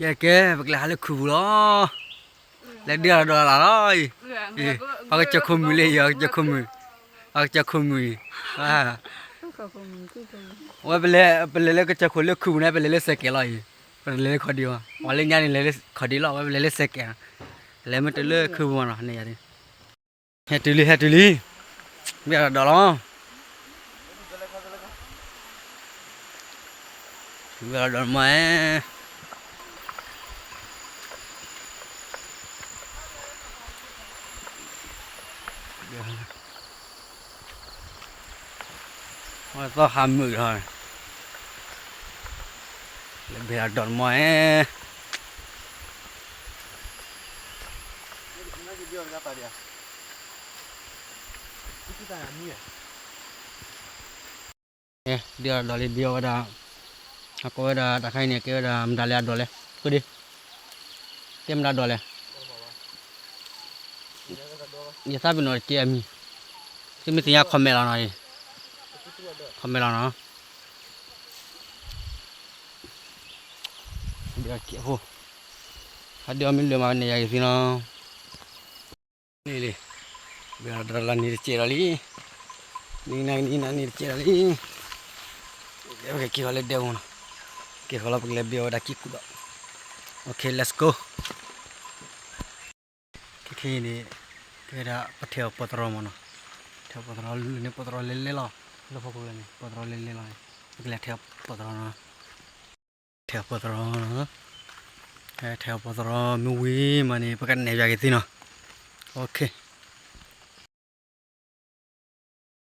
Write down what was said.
ကဲကဲ ပကလဲၤဟးလၢခုးပူၤလီၤ. လဲၤဒုးအီၣ်ဒီးလၢ်လီၤအံၤ. ပှၤကစၢၢ်ခိၣ်မုၣ်လၢအံၤ ပှၤကစၢၢ်ခိၣ်မုၣ်, ပှၤကစၢၢ်ခိၣ်မုၣ်အံၤ, ဝဲပလဲၤ ပလဲၤလၢကစၢၢ်ခိၣ်လၢခုးပူၤန့ၣ် ပလဲၤလၢစဲးကဲးလီၤအံၤ. ပတလဲၤလၢခီၣ်ဒံးဘၣ်. ပှၤလၢညါန့ၣ် လဲၤလၢခီၣ်ဒံးလီၤ. ဝဲပလဲၤလၢစဲးကဲး, လဲၤမ့ၢ်တုၤလၢခုးပူၤမးနီၤ န့ၣ်ယၤဒ် ဟဲတုၤလံ ဟဲတုၤလံ, ဘုးဒီးဒီးလီၤ, ဘုးဒီးဒီးမး, သီၣ်ဟးမုာ်ထီၣ်, လၢဘုးဒီးဒီးမး, ဒုးဒီးဒီးလံ ဘုးဝဲဒၣ်, အကိးဝဲဒၣ်တၢ်ခါအံၤန့ၣ် ကဲဝဲဒၣ်မတၤလဲၣ်အဒိးလဲၣ်, ကဲဒ်, ကဲမတၤဒိးလဲၣ်, ယသးပ့ၤနီၣ်တကဲအမံၤ, သုမ့ၢ်သ့ၣ်ညါ comment လီၤနီၤ, comment လီၤနီၤ, ဒုးအီၣ်ကဲဖိ, ဟးဒုးအီၣ်မ့ၢ်လၢာ်မး နဲၣ်ယၤက့ၤသ့နီၤ. န့ၣ်လံ, ဘုးဒီးလီၤန့ၣ်တကဲးဒီးလံ, နံၤနၤနံၤနၤန့ၣ်တကဲးဒီးလံ, ပကက့ၤဃီၤလၢဒဲကဝီၤနီၤ, က့ၤဃီၤလီၤ ပကလဲၤဘုးဝဲဒၣ်ကံၢ်ကူၣ်ဒီး, okay let's go. ခဲခဲအံၤန့ၣ် ကဲဝဲဒၣ်ပထဲးအီၤပီၢ်တရီမးနီၤ, ထဲးအီၤပီၢ်တရီလၢန့ၣ် ပီၢ်တရီလဲၤလဲၤလီၤ, လၢဖီခိၣ်လၢန့ၣ် ပီၢ်တရီလဲၤလဲၤလီၤန့ၣ်, ပကလဲၤထဲးအီၤပီၢ်တရီနီၤ, ထဲးအီၤပီၢ်တရီနီၤ, ထဲးအီၤပီၢ်တရီမ့ၢ်ဝံၤမးန့ၣ် ပကနဲၣ်ယၤက့ၤသ့နီၤ, okay.